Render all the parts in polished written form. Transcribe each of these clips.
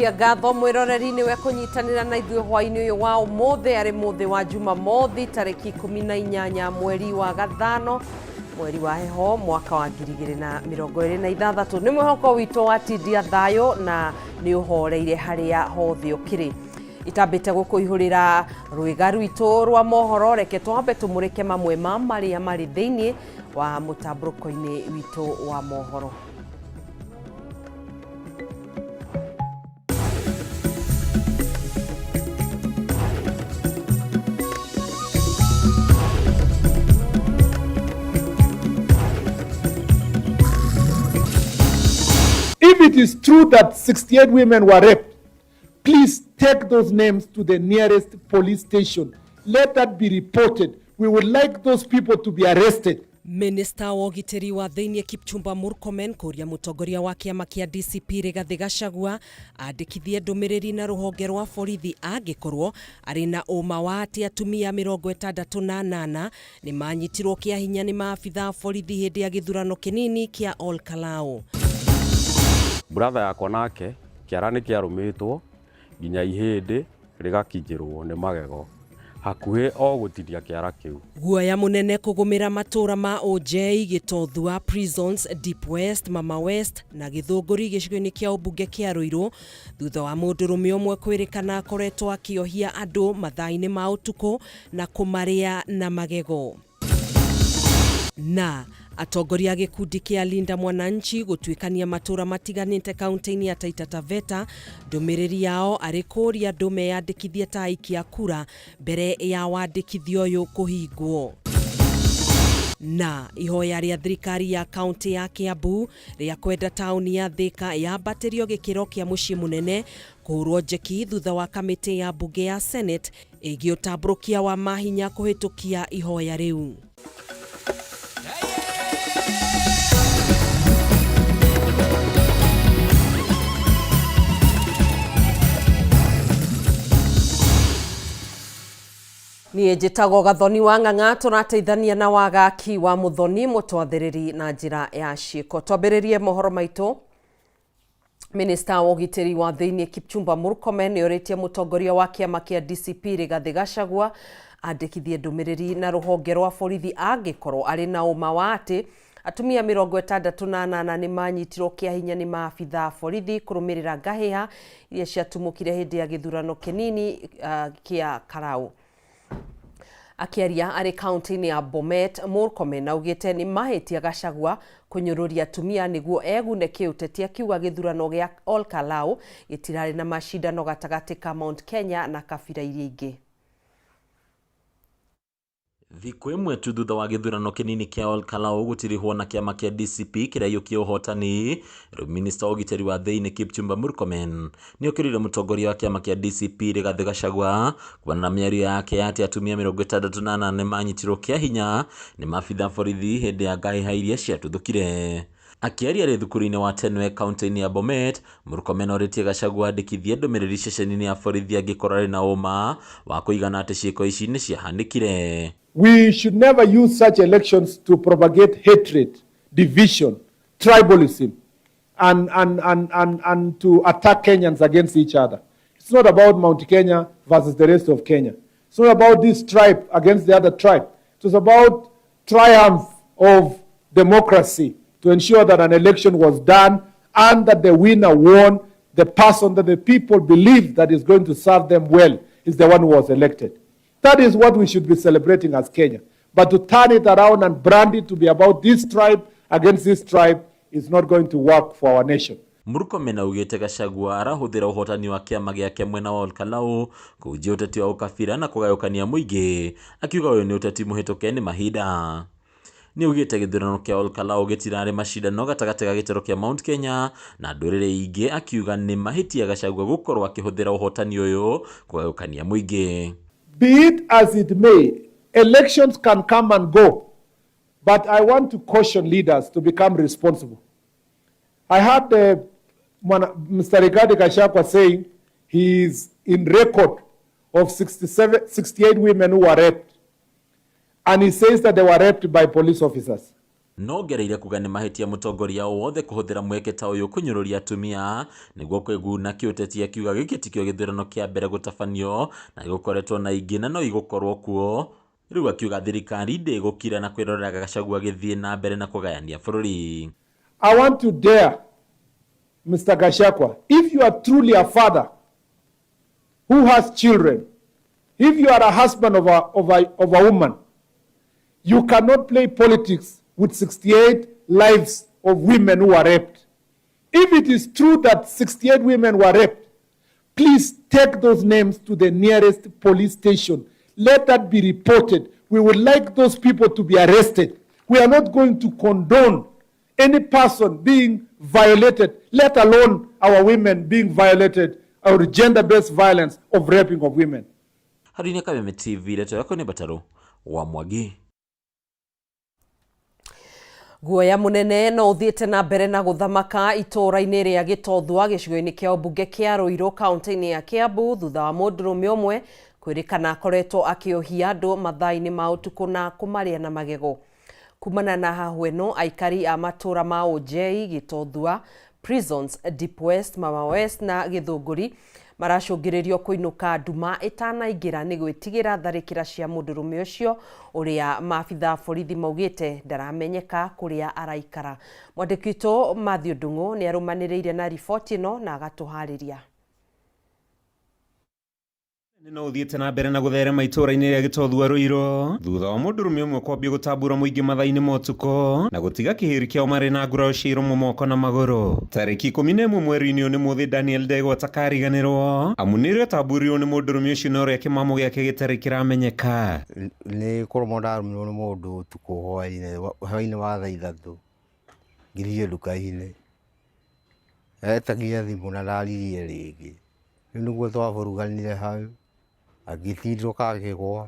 Twacokia ngatho mwĩroreri nĩwe kũnyitanĩra na ithuĩ hwainĩ ũyũ wa ũmũthĩ, arĩ mũthĩ wa Jumamothi tarĩki 18 mweri wa gathano, mweri wa heho, mwaka wa 2026. Nĩ mwĩhoko witũ watindia thayũ na nĩ ũhoreire harĩa hothe ũkĩrĩ. Itambĩte gũkũihũrĩra rwĩga rwitũ rwa mohoro, reke twambe tũmũrĩke mamwe ma marĩa marĩ thĩinĩ wa mũtambũrũko-inĩ witũ wa mohoro. If it is true that 68 women were raped, please take those names to the nearest police station. Let that be reported. We would like those people to be arrested. Minista wa ũgitĩri wa thĩinĩ Kipchumba Murkomen kũria mũtongoria wa kĩama kĩa DCP Rigathĩ Gachagua andĩkithie ndũmĩrĩri na rũhonge rwa borithi angĩkorwo arĩ na ũma wa atĩ atumia 68 nĩ manyitirwo kĩa hinya nĩ maabitha a borithi hĩndĩ ya gĩthurano kĩnini kĩa Ol Kalou. Brother yakwa nake kĩara nĩ kĩarũmĩtwo nginya ihĩndĩ rĩgakinyĩrwo nĩ magego, hakuhĩ o gũtinia kĩara kĩu. Guoya mũnene kũgũmĩra matũra ma Ũnjei, Gĩtothua, Prisons, Deep West, Mama West na Gĩthũngũri gĩcigo-inĩ kĩa ũmbunge kĩa Ruiru thutha wa mũndũrũme ũmwe kwĩrĩkana akoretwo akĩohia andũ mathaa-inĩ ma ũtukũ na kũmarĩa na magego. Na atongoria a gĩkundi kĩa Linda Mwananchi gũtuĩkania matũra matiganĩte kaunti-inĩ ya Taita Taveta, ndũmĩrĩri yao arĩ kũũria andũ meyandĩkithie ta aikia a kura mbere ya wandĩkithia ũyũ kũhingwo. Na ihoya rĩa thirikari ya kaunti ya Kiambu rĩa kwenda taũni ya Thika yambatĩrio gĩkĩro kĩa mũciĩ mũnene kũhũrwo njeki thutha wa kamĩtĩ ya mbunge ya Senate ĩgiĩ ũtambũrũkia wa mahinya kũhĩtũkia ihoya rĩu. Niĩ njĩtagwo Gathoni wa Ng'ang'a, tũrateithania na Wagaki wa Mũthoni mũtwathĩrĩri na njĩra ya ciĩko. Twambĩrĩrie mohoro maitũ. Minista wa ũgitĩri wa thĩinĩ Kipchumba Murkomen nĩorĩtie mũtongoria wa kĩama kĩa DCP Rigathĩ Gachagua andĩkithie ndũmĩrĩri na rũhonge rwa borithi angĩkorwo arĩ na ũma wa atĩ atumia 68 nĩ manyitirwo kĩa hinya nĩ maabitha a borithi kũrũmĩrĩra ngahĩha iria ciatumũkire hĩndĩ ya gĩthurano kĩnini kĩa Karau. Akĩaria arĩ kaunti-inĩ ya Bomet, Murkomen augĩte nĩ mahĩtia Gachagua kũnyũrũria atumia nĩguo egune kĩũteti, akiuga gĩthurano gĩa Ol Kalou gĩtirarĩ na macindano gatagatĩ ka Mount Kenya na kabira iria ingĩ. Thikũ ĩmwe tu thutha wa gĩthurano kĩnini kĩa Ol Kalou gũtirihwo na kĩama kĩa DCP kĩraiyũkia ũhotani, rĩu minista wa ũgitĩri wa thĩinĩ Kipchumba Murkomen nĩokĩrĩire mũtongoria wa kĩama kĩa DCP Rigathĩ Gachagua kumana na mĩario yake ya atĩ atumia 68 nĩmanyitirwo kĩa hinya nĩ maabitha borithi hĩndĩ ya ngahĩha iria ciatuthũkire. Akĩaria arĩ thukuru-inĩ wa Tenwek kaunti-inĩ ya Bomet, Murkomen orĩtie Gachagua andĩkithie ndũmĩrĩri ceceni-inĩ ya borithi angĩkorwo arĩ na ũma wa kũigana atĩ ciĩko ici nĩ ciahanĩkire. We should never use such elections to propagate hatred, division, tribalism, and to attack Kenyans against each other. It's not about Mount Kenya versus the rest of Kenya. It's not about this tribe against the other tribe. It was about triumph of democracy to ensure that an election was done and that the winner won. The person that the people believe that is going to serve them well is the one who was elected. That is what we should be celebrating as Kenya. But to turn it around and brand it to be about this tribe against this tribe is not going to work for our nation. Murkomen augĩte Gachagua arahũthĩra ũhotani wa kĩama gĩake mwena wa Olkalau kũhunjia ũteti wa ũkabira na kũgayũkania mũingĩ, akiuga ũyũ nĩ ũteti mũhĩtũke nĩ mahinda. Nĩaugĩte gĩthurano kĩa Olkalau gĩtirarĩ macindano gatagatĩ ga gĩtarũ kĩa Mount Kenya na ndũrĩrĩ ingĩ, akiuga nĩ mahĩtia Gachagua gũkorwo akĩhũthĩra ũhotani ũyũ kũgayũkania mũingĩ. Be it as it may, elections can come and go, but I want to caution leaders to become responsible. I heard Mr. Rigathi Gachagua saying he is in record of 68 women who were raped. And he says that they were raped by police officers. Nongereire kuga nĩ mahĩtia mũtongoria o wothe kũhũthĩra mweke ta ũyũ kũnyũrũria atumia nĩguo kwĩguna kĩũteti, akiuga gĩkĩ tikĩo gĩthurano kĩa mbere gũtabanio na gĩgũkoretwo na ingĩ na no igũkorwo kuo. Rĩu akiuga thirikari ndĩgũkira na kwĩrorera Gachagua agĩthiĩ na mbere na kũgayania bũrũri. I want to dare Mr. Gachagua, if you are truly a father who has children, if you are a husband of a woman, you cannot play politics with 68 lives of women who are raped. If it is true that 68 women were raped, please take those names to the nearest police station. Let that be reported. We would like those people to be arrested. We are not going to condone any person being violated, let alone our women being violated, or gender-based violence of raping of women. Harũinĩ Kameme TV, ndeto yako nĩ Batarũ wa Mwangi. Guoya munene no uthiĩte na mbere na gũthamaka itũũra-inĩ rĩa Gĩtothua gĩcigo-inĩ kĩa ũmbunge kĩa Ruiru kaunti-inĩ ya Kiambu thutha wa mũndũrũme ũmwe kwĩrĩkana akoretwo akĩohia andũ mathaa-inĩ ma ũtukũ na kũmarĩa na magego. Kumana na hahũ ĩno, aikari a matũũra ma Ũnjei, Gĩtothua, Prisons, Deep West, Mama West na Gĩthũngũri maracũngĩrĩrio kũinũka nduma ĩtanaingĩra nĩ gwĩtigĩra tharĩkĩra cia mũndũrũme ũcio ũrĩa maabitha borithi maugĩte ndaramenyeka kũrĩa araikara. Mwandĩki witũ Matthew Ndung'u nĩ arũmanĩrĩire na riboti ĩno na agatũharĩria. No ũthiĩte na mbere na gũtherema itũũra-inĩ rĩa Gĩtothua Ruiru thutha wa mũndũrũme ũmwe kwambia gũtambũra mũingĩ mathaa-inĩ ma ũtukũ na gũtiga kĩhĩri kĩao marĩ na nguraro cia iromo, moko na magũrũ. Tarĩki 11 mweri-inĩ ũyũ nĩ mũthĩ Daniel Ndegwa atakariganĩrwo, amu nĩrĩo atambũrirwo nĩ mũndũrũme ũcio na ũrĩa kĩmamo gĩake gĩtarĩ kĩramenyeka. Nĩ kũrũmwo ndarũmirwo nĩ mũndũ ũtukũ hwaĩ-inĩ wa thaa 3 ngĩthiĩ nduka-inĩ, etagia thimũ na ndaririe rĩngĩ. Rĩu nĩguo twaburuganire hau, agĩtindũka akĩgũa,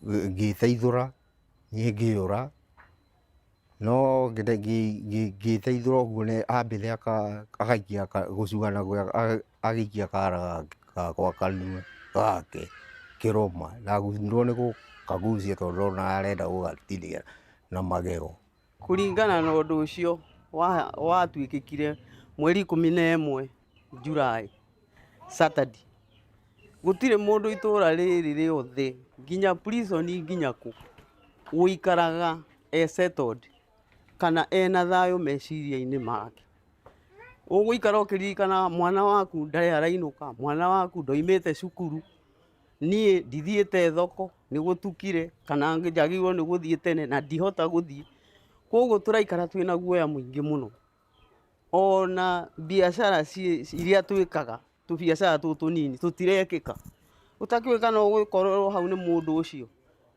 ngĩteithũra, niĩ ngĩũra, no ngĩteithũra ũguo nĩ ambire agaikia gũcua agĩikia kara gakwa kanua gake kĩrũma, ndagunirwo nĩ gũkagucia tondũ ndona arenda gũgatinia na magego. Kũringana na ũndũ ũcio watuĩkĩkire mweri 11 July, Saturday, gũtirĩ mũndũ itũra rĩrĩ rĩothe nginya prison nginya kũ ũikaraga e settled kana ena thayũ meciria-inĩ make. Ũgũikara ũkĩririkana mwana waku ndarĩ arainũka, mwana waku ndoimĩte cukuru, niĩ ndithiĩte thoko nĩ gũtukire kana njagĩrĩirwo nĩ gũthiĩ tene na ndihota gũthiĩ. Koguo tũraikara twĩna guoya mũingĩ mũno. Ona biacara iria twĩkaga, tũbiacara tũtũ tũnini tũtirekĩka. Ũtakĩũĩ kana ũgũkorerwo hau nĩ mũndũ ũcio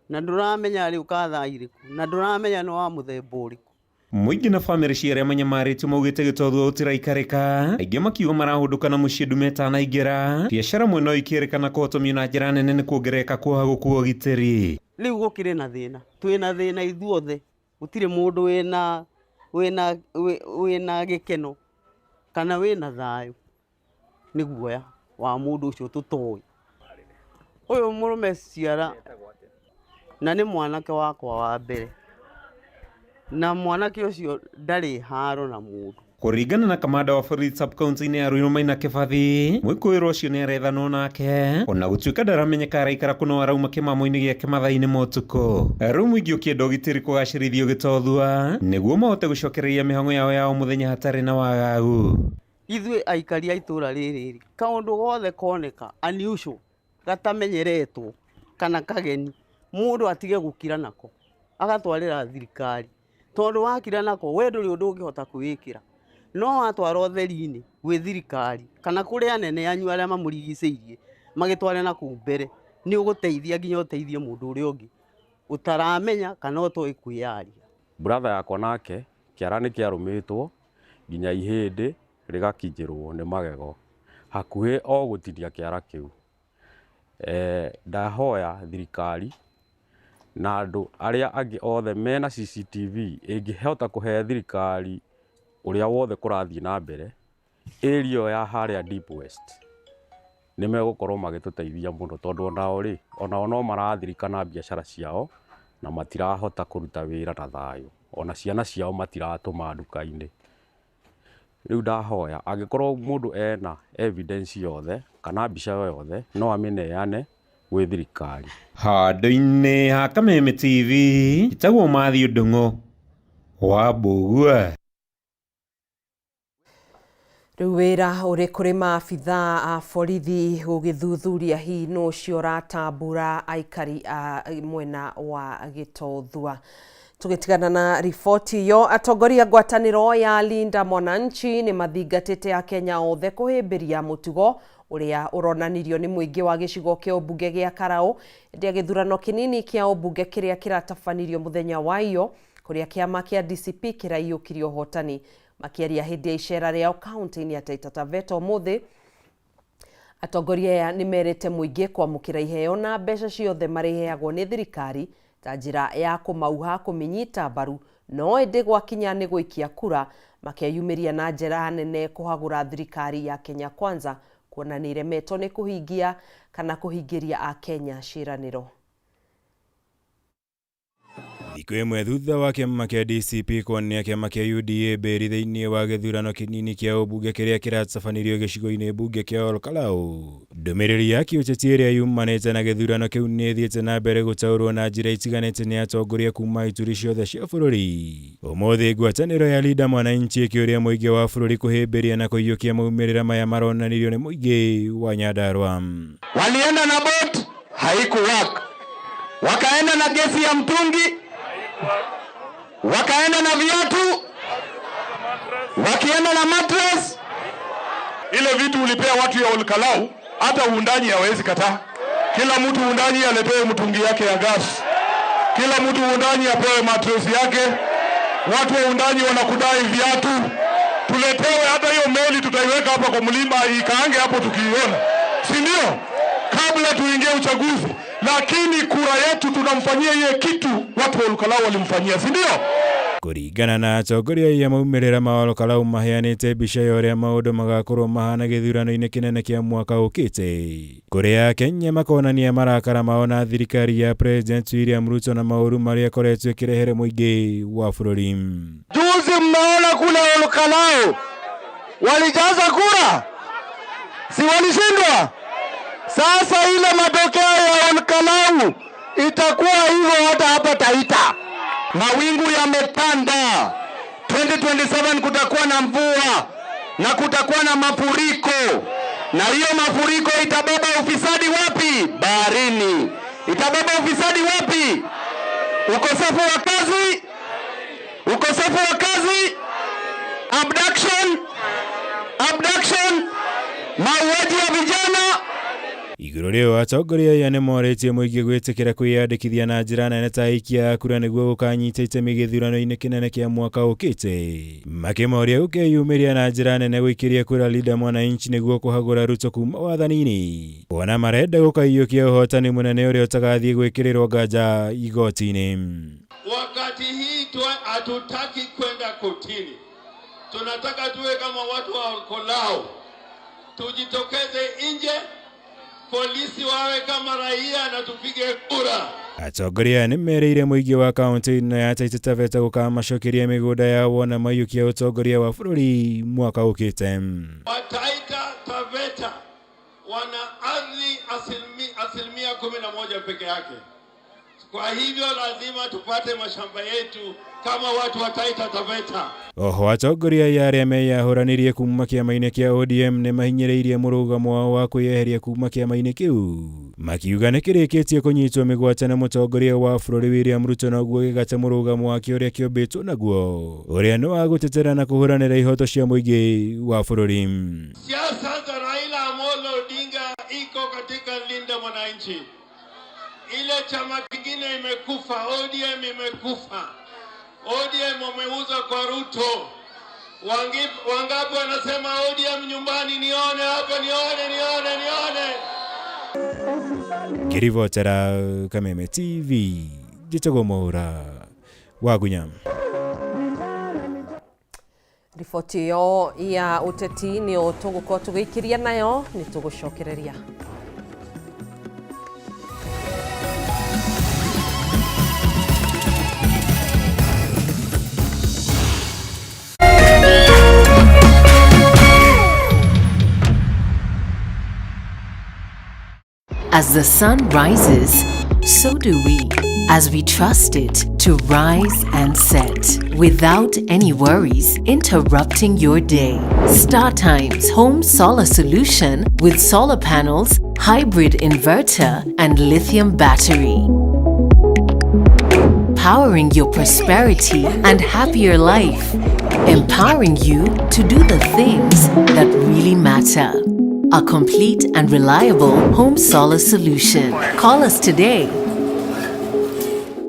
na ndũramenya arĩũka thaa irĩkũ na ndũramenya nĩ wa mũthemba ũrĩkũ. Mũingĩ na bamĩrĩ cia arĩa manyamarĩtio maugĩte Gĩtothua gũtiraikarĩka, aingĩ makiuga marahũndũka na mũciĩ ndume ĩtanaingĩra, biacara mwena ũyũ ikĩrĩkana kũhotomio na njĩra nene nĩ kuongerereka kwa ũhagũku wa ũgitĩri. Rĩu gũkĩrĩ na thĩna, twĩna thĩna ithuothe, gũtirĩ mũndũ wĩna gĩkeno kana wĩna thayũ nĩ guoya wa mũndũ ũcio tũtoĩ. Ũyũ mũrũme ciara na nĩ mwanake wakwa wa mbere, na mwanake ũcio ndarĩ haro na mũndũ. Kũringana na kamanda wa borithi sub county-inĩ ya Ruiru Maina Kĩbathi, mwĩkũĩrwo ũcio nĩ arethanwo nake ona gũtuĩka ndaramenyeka araikara kũ no arauma kĩmamo-inĩ gĩake mathaa-inĩ ma ũtukũ. Rĩu mũingĩ ũkĩenda ũgitĩri kũgacĩrithio Gĩtothua nĩguo mahote gũcokereria mĩhang'o yao ya o mũthenya hatarĩ na wagagu. Ithuĩ aikari a itũra rĩrĩ rĩ, kaũndũ gothe koneka unusual gatamenyeretwo kana kageni, mũndũ atige gũkira nako agatwarĩra thirikari, tondũ wakira nako we ndũrĩ ũndũ ũngĩhota kwĩĩkĩra, no watwara ũtheri-inĩ gwĩ thirikari kana kũrĩ anene anyu arĩa mamũrigicĩirie magĩtware na kũu mbere, nĩ ũgũteithia nginya ũteithie mũndũ ũrĩa ũngĩ ũtaramenya kana ũtoĩ kwĩyaria. Brother yakwa nake kĩara nĩ kĩarũmĩtwo nginya ihĩndĩ rĩgakinyĩrwo nĩ magego hakuhĩ o gũtinia kĩara kĩu. Ndahoya thirikari na andũ arĩa angĩ othe mena CCTV ĩngĩhota kũhe thirikari ũrĩa wothe kũrathiĩ na mbere area ĩyo ya harĩa Deep West, nĩ megũkorwo magĩtũteithia mũno tondũ onao rĩ, onao no marathirikana biacara ciao Na matirahota kũruta wĩra na thayũ, ona ciana ciao matiratũma nduka-inĩ. Rĩu ndahoya angĩkorwo mũndũ ena evidence yothe kana mbica yothe no amĩneane gwĩ thirikari. Handũ-inĩ ha Kameme TV, njĩtagwo Matthew Ndung'u wa Mbũgua. Rĩu wĩra ũrĩ kũrĩ maabitha a borithi gũgĩthuthuria hihi nũ ũcio ũratambura aikari a mwena wa Gĩtothua. Tũgĩtigana na riboti ĩyo, atongoria ngwatanĩro ya Linda Mwananchi nĩ mathingatĩte Akenya othe kũhĩmbĩria mũtugo ũrĩa ũronanirio nĩ mũingĩ wa gĩcigo kĩa ũmbunge gĩa Karaũ hĩndĩ ya gĩthurano kĩnini kĩa ũmbunge kĩrĩa kĩratabanirio mũthenya wa iyo kũrĩa kĩama kĩa DCP kĩraiyũkirie ũhotani. Makĩaria hĩndĩ ya icera rĩao kaunti-inĩ ya Taita Taveta ũmũthĩ, atongoria aya nĩ merĩte mũingĩ kwamũkĩra iheo na mbeca ciothe marĩheagwo nĩ thirikari ta njĩra ya kũmauha kũmĩnyita mbaru, no ĩndĩ gwakinya nĩ gũikia kura makeyumĩria na njĩra nene kũhagũra thirikari ya Kenya Kwanza kuona nĩ ĩremetwo nĩ kũhingia kana kũhingĩria Akenya ciĩranĩro. Thikũ ĩmwe thutha wa kĩama kĩa DCP kuonia kĩama kĩa UDA mbĩri thĩinĩ wa gĩthurano kĩnini kĩa ũmbunge kĩrĩa kĩratabanirio gĩcigo-inĩ mbunge kĩa Olkalau, ndũmĩrĩri ya kĩũteti ĩrĩa yumanĩte na gĩthurano kĩu nĩ ĩthiĩte na mbere gũtaũrwo na njĩra itiganĩte nĩ atongoria kuma ituri ciothe cia bũrũri. Ũmũthĩ ngwatanĩro ya Linda Mwananchi ĩkĩũria mũingĩ wa bũrũri kũhĩmbĩria na kũiyũkia maumĩrĩra maya maronanirio nĩ mũingĩ wa Nyandarua. Walienda na boat haikuwork, wakaenda na gesi ya mtungi, wakaenda na viatu, wakienda na mattress. Ile vitu ulipea watu ya Olkalau hata uundanyi hawezi kataa. Kila mtu uundanyi aletewe mtungi yake ya gas, kila mtu uundanyi apewe mattress yake. Watu wa uundanyi wanakudai viatu, tuletewe hata hiyo meli tutaiweka hapa kwa mlima ikaange hapo tukiiona, si ndio? Kabla tuingie uchaguzi, lakini kura yetu tunamfanyia ile kitu watu wa Olkalau walimfanyia, si ndio? Kũringana na atongoria aya maumĩrĩra ma Olkalau maheanĩte mbica ya ũrĩa maũndũ magakorwo mahana gĩthurano-inĩ kĩnene kĩa mwaka ũkĩte, kũrĩa Akenya makonania marakara mao na thirikari ya President William Ruto na maũru marĩa ĩkoretwo ĩkĩrehere mũingĩ wa bũrũri. Juzi mmeona kule Olkalau walijaza kura, si walishindwa? Sasa ile matokeo ya Olkalau itakuwa hivyo hata hapa Taita. Mawingu yametanda. 2027 kutakuwa na mvua na kutakuwa na mafuriko, na hiyo mafuriko itabeba ufisadi wapi? Baharini. Itabeba ufisadi wapi? Ukosefu wa kazi, ukosefu wa kazi, abduction, abduction, mauaji ya vijana. Igũrũ rĩo atongoria aya nĩ morĩtie mũingĩ gwĩtĩkĩra kwĩyandĩkithia na njĩra nene ta aikia a kura nĩguo gũkanyita itemi gĩthurano-inĩ kĩnene kĩa mwaka ũkĩte, makĩmoria gũkeyumĩria na njĩra nene gũikĩria kura Linda Mwananchi nĩguo kũhagũra Ruto kuma wathani-inĩ, kuona marenda gũkaiyũkia ũhotani mũnene ũrĩa ũtagathiĩ gwĩkĩrĩrwo nganja igoti-inĩ. Wakati hii hatutaki kwenda kotini, tunataka tuwe kama watu wa Olkalau, tujitokeze nje, polisi wawe kama raia na tupige kura. Atongoria nĩ merĩire mũingĩ wa kaunti ĩno ya Taita Taveta gũkamacokeria mĩgũnda yao wona maiyũkia ũtongoria wa bũrũri mwaka ũkĩte. Wataita Taveta wana ardhi 11% peke yake. Kwa hivyo lazima tupate mashamba yetu kama watu wa Taita Taveta. Oho atongoria aya arĩa meyahũranirie kuma kĩama-inĩ kĩa ODM nĩ mahinyĩrĩirie mũrũgamo wao wa kwĩyeheria kuma kĩama-inĩ kĩu, makiuga nĩ kĩrĩkĩtie kũnyitwo mĩgwate na mũtongoria wa bũrũri William Ruto noguo gĩgate mũrũgamo wake ũrĩa kĩombĩtwo naguo, ũrĩa nĩ wa gũtetera na kũhũranĩra ihoto cia mũingĩ wa bũrũri. Siasa za Raila Amolo Odinga iko katika Linda Mwananchi. Ile chama kingine imekufa, ODM imekufa. ODM wameuza kwa Ruto. Wangapi wanasema ODM nyumbani? Nione hapa, nione, nione, nione. Ngĩribotera Kameme TV, njĩtagwo Mwaũra wa Gunya. Riboti ĩyo ya ũteti nĩyo tũgũkorwo tũgĩikĩria nayo, nĩ tũgũcokereria. As the sun rises, so do we, as we trust it to rise and set without any worries interrupting your day. StarTimes Home Solar Solution with solar panels, hybrid inverter, and lithium battery. Powering your prosperity and happier life, empowering you to do the things that really matter. A complete and reliable home solar solution. Call us today.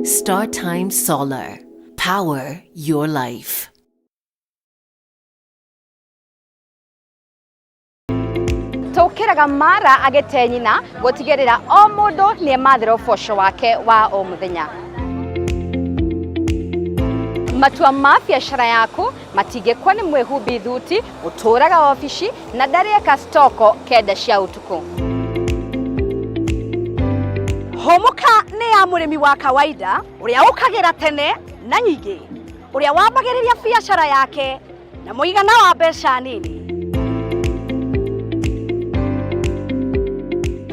StarTime Solar. Power your life. Tũkĩraga mara agĩte nyina gũtigĩrĩra o mũndũ nĩ emathĩra ũboco wake wa o mũthenya. Matua ma biacara yaku matingĩkwo nĩ mwĩhumbi thuti ũtũraga obici na ndarĩeka stoko kenda cia ũtukũ. Hũmũka nĩ ya mũrĩmi wa kawaida ũrĩa ũkagĩra tene na nyingĩ, ũrĩa wambagĩrĩria biacara yake na mũigana wa mbeca nini.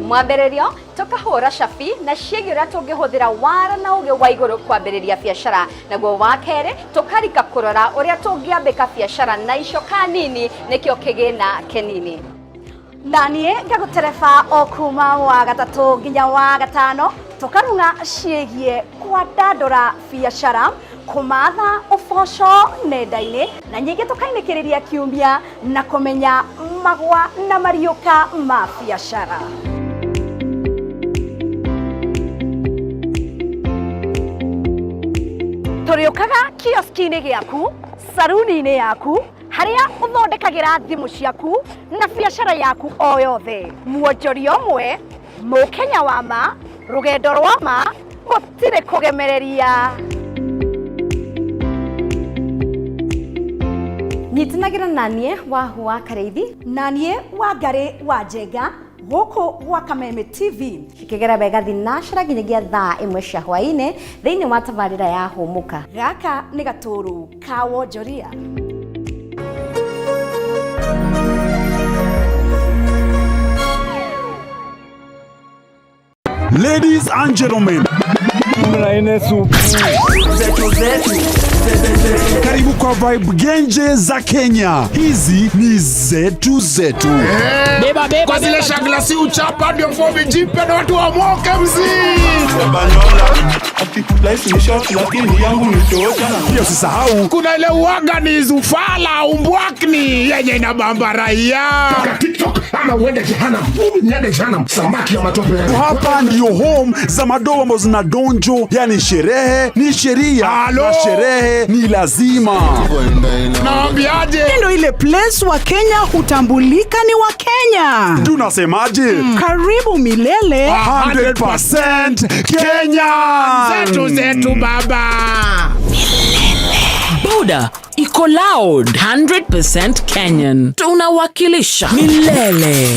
Mwambĩrĩrio tũkahũra cabi na ciĩgiĩ ũrĩa tũngĩhũthĩra wara na ũgĩ wa igũrũ kwambĩrĩria biacara, naguo wa kerĩ tũkarika kũrora ũrĩa tũngĩambĩka biacara na icoka nini nĩkĩo kĩgĩna kĩnini. Na niĩ ngagũtereba o kuma wa gatatũ nginya wa gatano tũkarung'a ciĩgiĩ kwandandũra biacara, kũmatha ũboco nenda-inĩ na nyingĩ tũkainĩkĩrĩria kiumia na kũmenya magwa na mariũka ma biacara. Tũrĩũkaga kioski-inĩ gĩaku, saruni-inĩ yaku, harĩa ũthondekagĩra thimũ ciaku na biacara yaku o yothe. Mwonjoria ũmwe, mũkenya wa ma, rũgendo rwa ma, gũtirĩ kũgemereria. Nyitanagĩra na niĩ Wahu wa Karĩithi na niĩ Wangarĩ wa Njenga gũkũ gwa Kameme TV. Cikĩgera wega thinacara nginyagia thaa ĩmwe cia hwaĩ-inĩ thĩinĩ wa tabarĩra ya Hũmũka. Gaka nĩ gatũrũ ka wonjoria. Ladies and gentlemen, karibu kwa Vibe Genje za Kenya. Hizi ni zetu zetu. Beba, beba, kwa zile shagla si uchapa ndio fomi jipe na watu wamoke mzii. Pia usisahau kuna ile uwaga ni zufala umbwakni yenye inabamba raia. TikTok ama uende jehanamu. Niende jehanamu, samaki ya matope. Hapa ndio home za madoa ambazo zina donjo, yani sherehe ni sheria na sherehe ni lazima. Naambiaje? Ndio ile place wa Kenya hutambulika ni wa Kenya. Tunasemaje? Karibu milele 100% Kenya. Zetu zetu baba. Boda iko loud 100% Kenyan. Tunawakilisha milele.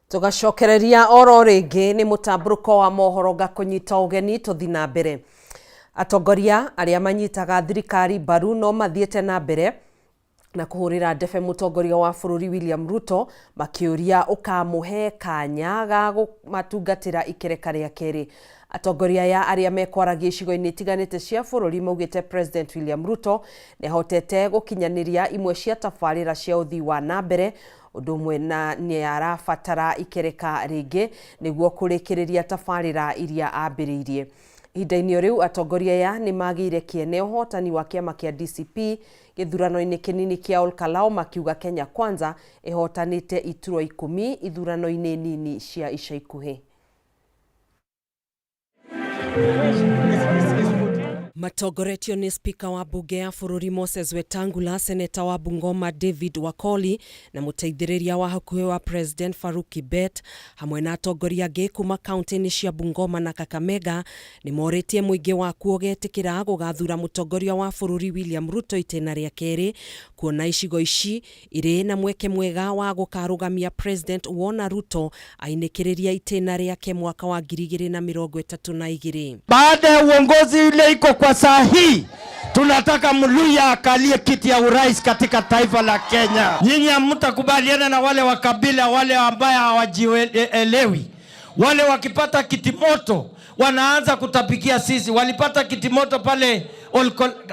Tugacokereria oro rĩngĩ nĩ mũtambũrũko wa mohoro ngakũnyita ũgeni tũthi na mbere. Atongoria arĩa manyitaga thirikari mbaru no mathiĩte na mbere na kũhũrĩra ndebe mũtongoria wa bũrũri William Ruto makĩũria ũkamũhe kanya ga kũmatungatĩra ikereka rĩa kerĩ. Atongoria aya arĩa mekwaragia icigo-inĩ itiganĩte cia bũrũri maugĩte President William Ruto nĩahotete gũkinyanĩria imwe cia tabarĩra cia ũthii wa na mbere ũndũ ũmwe na nĩ arabatara ikereka rĩngĩ nĩguo kũrĩkĩrĩria tabarĩra iria ambĩrĩirie. Ihinda-inĩ o rĩu atongoria aya nĩ magĩire kĩene ũhotani wa kĩama kĩa DCP gĩthurano-inĩ kĩnini kĩa Olkalau makiuga Kenya Kwanza ĩhotanĩte iturwa 10 ithurano-inĩ nini cia ica ikuhĩ. Matongoretio nĩ spika wa bunge ya bũrũri Moses Wetangula, seneta wa Bungoma David Wakoli na mũteithĩrĩria wa hakuhĩ wa President Farouk Kibet hamwe na atongoria angĩ kuma kaunti-inĩ cia Bungoma na Kakamega nĩ morĩtie mũingĩ wakuo ũgetĩkĩra gũgathura mũtongoria wa bũrũri William Ruto itĩna rĩa kerĩ. Kuona icigo ici irĩ na mweke mwega wa gũkarũgamia President wona Ruto ainĩkĩrĩria itĩna rĩake mwaka wa 2032. Baada ya uongozi ile iko kwa saa hii, tunataka Mluya akalie kiti ya urais katika taifa la Kenya. Nyinyi hamtakubaliana na wale wa kabila wale ambaye hawajielewi, wale wakipata kiti moto wanaanza kutapikia sisi. Walipata kiti moto pale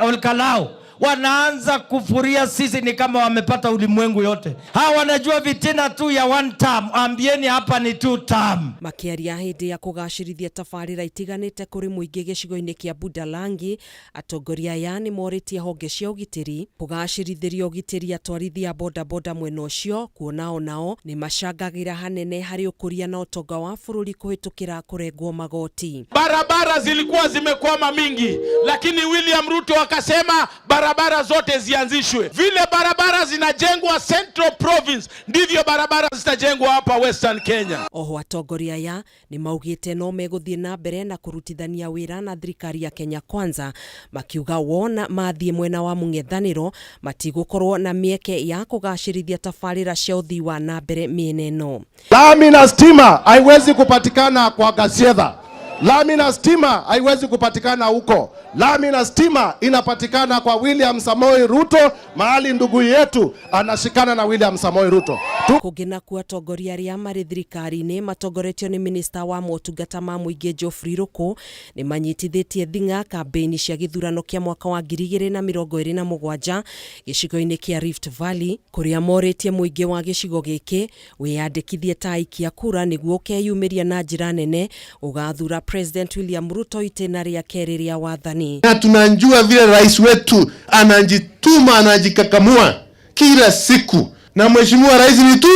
Olkalou, wanaanza kufuria sisi ni kama wamepata ulimwengu yote. Hawa wanajua vitina tu ya one term, ambieni hapa ni two term. Makĩaria hĩndĩ ya kũgacĩrithia tabarĩra itiganĩte kũrĩ mũingĩ gĩcigo-inĩ kĩa Budalangi, atongoria aya nĩ morĩtie honge cia ũgitĩri kũgacĩrithĩria ũgitĩri atwarithia bodaboda mwena ũcio, kuona onao nĩ macangagĩra hanene harĩ ũkũria na ũtonga wa bũrũri kũhĩtũkĩra kũrengwo magoti. Barabara zilikuwa zimekwama mingi, lakini William Ruto akasema barabara zote zianzishwe. Vile barabara zinajengwa Central Province, ndivyo barabara zitajengwa hapa Western Kenya. Oho atongoria aya nĩ maugĩte no megũthiĩ na mbere na kũrutithania wĩra na thirikari ya Kenya Kwanza, makiuga wona mathiĩ mwena wa mũng'ethanĩro matigũkorwo na mĩeke ya kũgacĩrithia tabarĩra cia ũthii wa na mbere mĩena ĩno. Lami na stima haiwezi kupatikana kwa Gasiedha. Lami na stima haiwezi kupatikana huko. Lami na stima inapatikana kwa William Samoei Ruto, mahali ndugu yetu anashikana na William Samoei Ruto. Kũngĩ nakuo atongoria arĩa marĩ thirikari-inĩ matongoretio nĩ minista wa motungata ma mũingĩ Geoffrey Ruku nĩ manyitithĩtie thing'a kambĩini cia gĩthurano kĩa mwaka wa 2027 gĩcigo-inĩ kĩa Rift Valley, kũrĩa morĩtie mũingĩ wa gĩcigo gĩkĩ wĩyandĩkithie ta aikia kura nĩguo ũkeyumĩria na njĩra nene ũgathura President William Ruto itĩna rĩa kerĩ rĩa wathani. Na tunajua vile rais wetu anajituma, anajikakamua kila siku, na mheshimiwa rais ni tu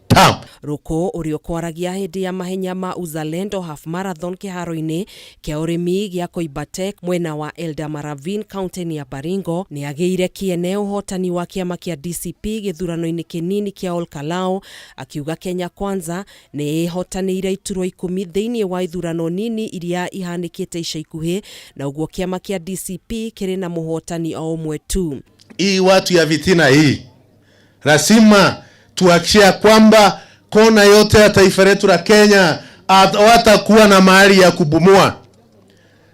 tam. Ruku ũrĩa ũkwaragia hĩndĩ ya mahenya ma Uzalendo Half Marathon kĩharo-inĩ kĩa ũrĩmi gĩa Koibatek mwena wa Eldama Ravine kaunti-inĩ ya Baringo nĩ agĩire kĩene ũhotani wa kĩama kĩa DCP gĩthurano-inĩ kĩnini kĩa Olkalou, akiuga Kenya Kwanza nĩ ĩhotanĩire iturwa 10 thĩinĩ wa ithurano nini iria ihanĩkĩte ica ikuhĩ, na ũguo kĩama kĩa DCP kĩrĩ na mũhotani o ũmwe tu. Hii watu ya vitina hii lazima tuhakikishe kwamba kona yote ya taifa letu la Kenya hawatakuwa na mahali ya kubumua,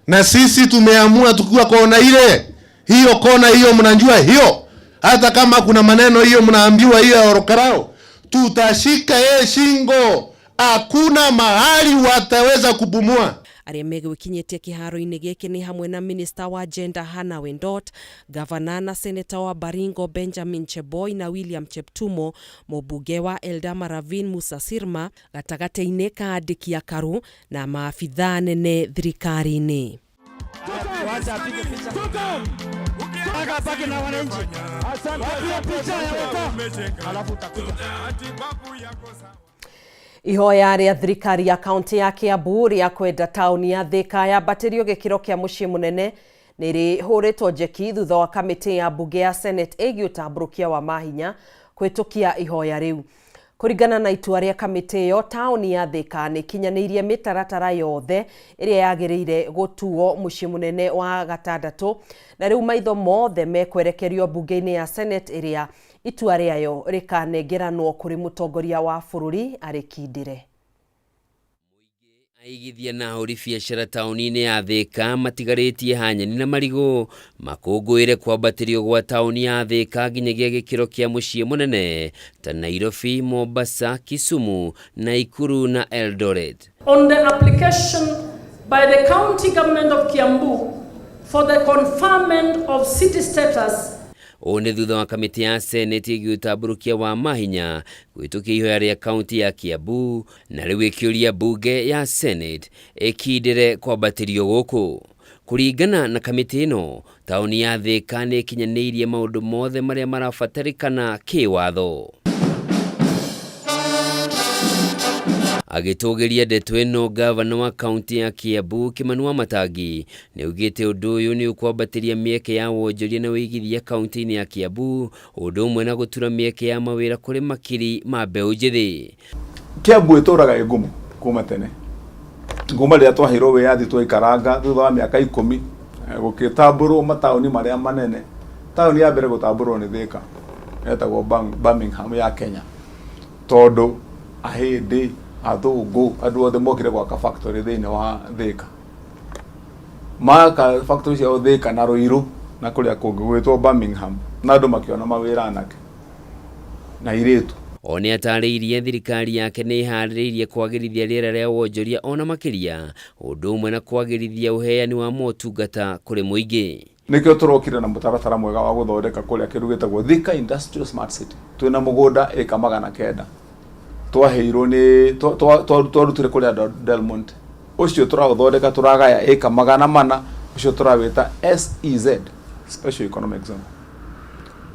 na sisi tumeamua tukiwa kona ile hiyo, kona hiyo mnajua hiyo, hata kama kuna maneno hiyo mnaambiwa hiyo ya Olkalou, tutashika yeye shingo, hakuna mahali wataweza kubumua. Arĩa megwĩkinyĩtie kĩharo-inĩ gĩkĩ nĩ hamwe na minista wa gender Hannah Wendot, gavana na seneta wa Baringo Benjamin Cheboi na William Cheptumo, mũmbunge wa Eldama Ravine Musa Sirma, gatagatĩ-inĩ ka andĩki akaru na maabithaa nene thirikari-inĩ. Ihoya rĩa thirikari ya kaunti ya Kiambu rĩa kwenda taũni ya Thika yambatĩrio gĩkĩro kĩa mũciĩ mũnene nĩ rĩhũrĩtwo njeki thutha wa kamĩtĩ ya mbunge ya Senate ĩgiĩ ũtambũrũkia wa mahinya kũhĩtũkia ihoya rĩu. Kũringana na itua rĩa kamĩtĩ ĩyo, taũni ya Thika nĩ ĩkinyanĩirie mĩtaratara yothe ĩrĩa yagĩrĩire gũtuo mũciĩ mũnene wa gatandatũ, na rĩu maitho mothe mekwerekerio mbunge-inĩ ya Senate ĩrĩa itua rĩayo rĩkanengeranwo kũrĩ mũtongoria wa bũrũri arĩkindĩre. Aigithia na ahũri biacara taũni-inĩ ya Thika matigarĩtie hanyeni na marigũ makũngũĩre kwambatĩrio gwa taũni ya Thika nginyagia gĩkĩro kĩa mũciĩ mũnene ta Nairobi, Mombasa, Kisumu, Nakuru na Eldoret. On the application by the county government of Kiambu for the conferment of city status. Ũũ nĩ thutha wa kamĩtĩ ya Senate ĩgiĩ ũtambũrũkia wa mahinya kũhĩtũkia ihoya rĩa kaunti ya Kiambu, na rĩu ĩkĩũria mbunge ya Senate ĩkindĩre kwambatĩrio gũkũ. Kũringana na kamĩtĩ ĩno, taũni ya Thika nĩ ĩkinyanĩirie maũndũ mothe marĩa marabatarĩkana kĩwatho. Agĩtũgĩria ndeto ĩno, gavana wa kaunti ya Kiambu Kimani Wamatangi nĩ augĩte ũndũ ũyũ nĩ ũkwambatĩria mĩeke ya wonjoria na ũigithia kaunti-inĩ ya Kiambu, ũndũ ũmwe na gũtura mĩeke ya mawĩra kũrĩ makiri ma mbeũ njĩthĩ. Kiambu ĩtũraga ĩ ngumo kuma tene, kuma rĩrĩa twaheirwo wĩyathi twaikaranga thutha wa mĩaka 10 gũgĩtambũrwo mataũni marĩa manene. Taũni ya mbere gũtambũrwo nĩ Thika. Yetagwo Birmingham ya Kenya tondũ ahĩndĩ, athũngũ, andũ othe mokire gwaka factory thĩinĩ wa Thĩka. Maka factory ciao Thĩka na Ruiru na kũrĩa kũngĩ gwĩtwo Birmingham na andũ makĩona mawĩra anake na airĩtu. O nĩatarĩirie thirikari yake nĩ ĩharĩrĩirie kwagĩrithia rĩera rĩa wonjoria ona makĩria ũndũ ũmwe na kwagĩrithia ũheani wa motungata kũrĩ mũingĩ. Nĩkĩo tũrokire na mũtaratara mwega wa gũthondeka kũrĩa kĩndũ gĩtagwo Thika Industrial Smart City. Twĩna mũgũnda ĩka 900 twaheirwo nĩ twarutire kũrĩ andũ a Del Monte. Ũcio tũraũthondeka tũragaya ĩka 400, ũcio tũrawĩta SEZ, Special Economic Zone.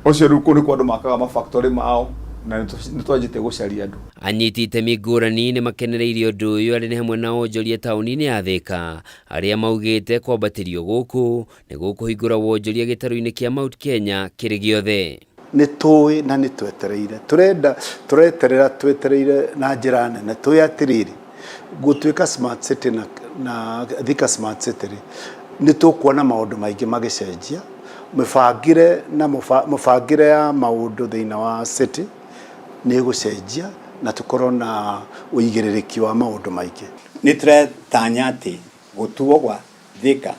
Ũcio rĩu kũu nĩkuo andũ makaga ma factory mao na nĩ twanjĩtie gũcaria andũ. Anyiti itemi ngũrani nĩ makenereire ũndũ ũyũ arĩa nĩ hamwe na onjoria taũni-inĩ ya Thĩka arĩa maugĩte kwambatĩrio gũkũ nĩ gũkũhingũra wonjoria gĩtarũ-inĩ kĩa Mount Kenya kĩrĩ gĩothe. Nĩ tũĩ na nĩ twetereire, tũrenda, tũreterera twetereire na njĩra nene. Tũĩ atĩrĩrĩ, gũtuĩka smart city na, na Thika smart city rĩ, nĩ tũkuona maũndũ maingĩ magĩcenjia, mĩbangĩre na mũbangĩre ya maũndũ thĩinĩ wa city nĩ ĩgũcenjia na tũkorwo na ũigĩrĩrĩki wa maũndũ maingĩ. Nĩ tũratanya atĩ gũtuo gwa Thika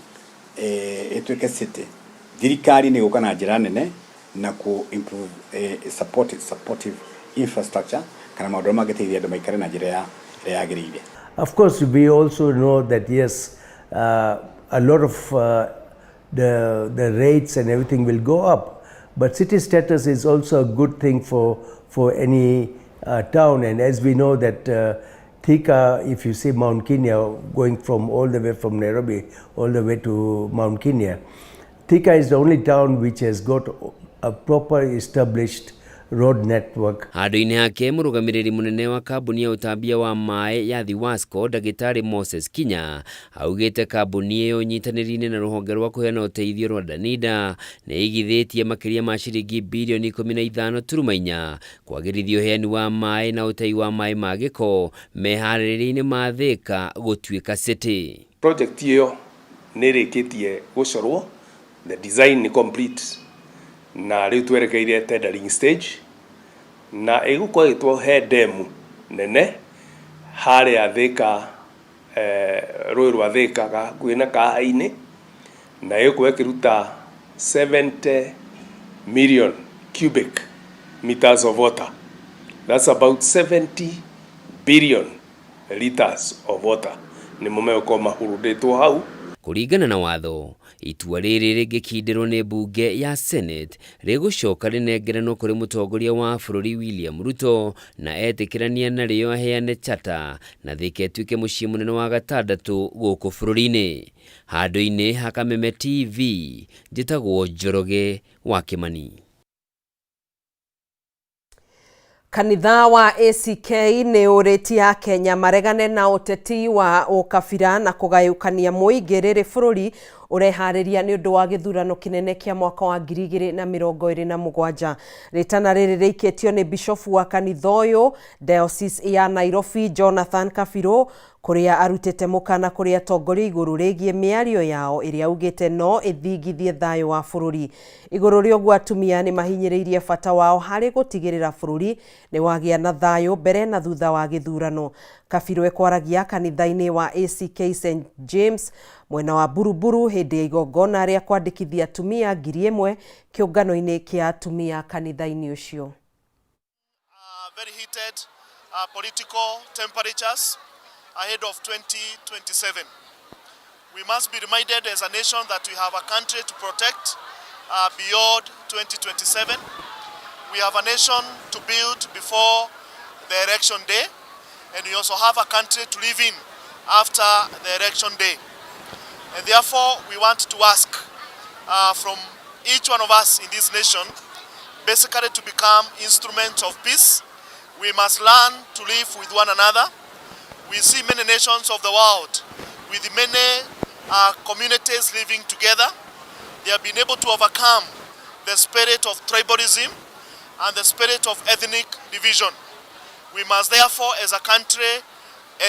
ĩtuĩke city, thirikari nĩ ĩgũka na njĩra nene na kũ improve support, supportive infrastructure kana maũndũ arĩa mangĩteithia andũ maikare na njĩra ya ĩrĩa yagĩrĩire. Of course, we also know that yes, a lot of the rates and everything will go up. But city status is also a good thing for any town. And as we know that Thika, if you see Mount Kenya going from all the way from Nairobi all the way to Mount Kenya, Thika is the only town which has got a proper established road network. Handũ-inĩ hake mũrũgamĩrĩri mũnene wa kambuni ya ũtambia wa maĩ ya Thiwasco ndagĩtarĩ Moses Kinya augĩte kambuni ĩyo nyitanĩri-inĩ na rũhonge rwa kũheana ũteithio rwa Danida nĩ ĩigithĩtie makĩria ma ciringi birioni 15.4 kwagĩrithia ũheani wa maĩ na ũtei wa maĩ ma gĩko meharĩrĩria-inĩ ma Thika gũtuĩka city. Project ĩyo nĩ ĩrĩkĩtie gũcorwo, the design nĩ complete na rĩu twerekeire tendering stage na ĩgũkorwo ĩgĩtwo demu nene harĩa Thika, rũĩ rwa Thika hakuhĩ na Kahainĩ, na ĩgũkorwo ĩkĩruta 70 million cubic meters of water. That's about 70 billion liters of water nĩmo megũkorwo mahurundĩtwo hau. Kũringana na watho, itua rĩrĩ rĩngĩkindĩrwo nĩ mbunge ya Senate rĩgũcoka rĩnengeranwo kũrĩ mũtongoria wa bũrũri William Ruto na etĩkĩrania narĩo aheane charter na Thika ĩtuĩke mũciĩ mũnene wa gatandatũ gũkũ bũrũri-inĩ. Handũ-inĩ ha Kameme TV, njĩtagwo Njoroge wa Kĩmani. Kanitha wa ACK nĩ ũrĩtie Akenya maregane na ũteti wa ũkabira na kũgayũkania mũingĩ rĩrĩ bũrũri ũreharĩria nĩ ũndũ wa gĩthurano kĩnene kĩa mwaka wa 2027. Rĩtana rĩrĩ rĩikĩtio nĩ bishofu wa kanitha ũyũ Diocese ya Nairobi Jonathan Kabirũ kũrĩa arutĩte mũkana kũrĩ atongoria igũrũ rĩgiĩ mĩario yao ĩrĩa augĩte no ĩthingithie thayũ wa bũrũri. Igũrũ rĩa ũguo atumia nĩ mahinyĩrĩirie bata wao harĩ gũtigĩrĩra bũrũri nĩ wagĩa na thayũ mbere na thutha wa gĩthurano. Kabirũ ekwaragia kanitha-inĩ wa ACK St James mwena wa Buruburu hĩndĩ ya igongona rĩa kwandĩkithia atumia 1000 kĩũngano-inĩ kĩa atumia kanitha-inĩ ũcio. Very heated political temperatures ahead of 2027. We must be reminded as a nation that we have a country to protect beyond 2027. We have a nation to build before the election day, and we also have a country to live in after the election day. And therefore, we want to ask from each one of us in this nation, basically to become instruments of peace. We must learn to live with one another. We see many nations of the world with many communities living together. They have been able to overcome the spirit of tribalism and the spirit of ethnic division. We must therefore, as a country,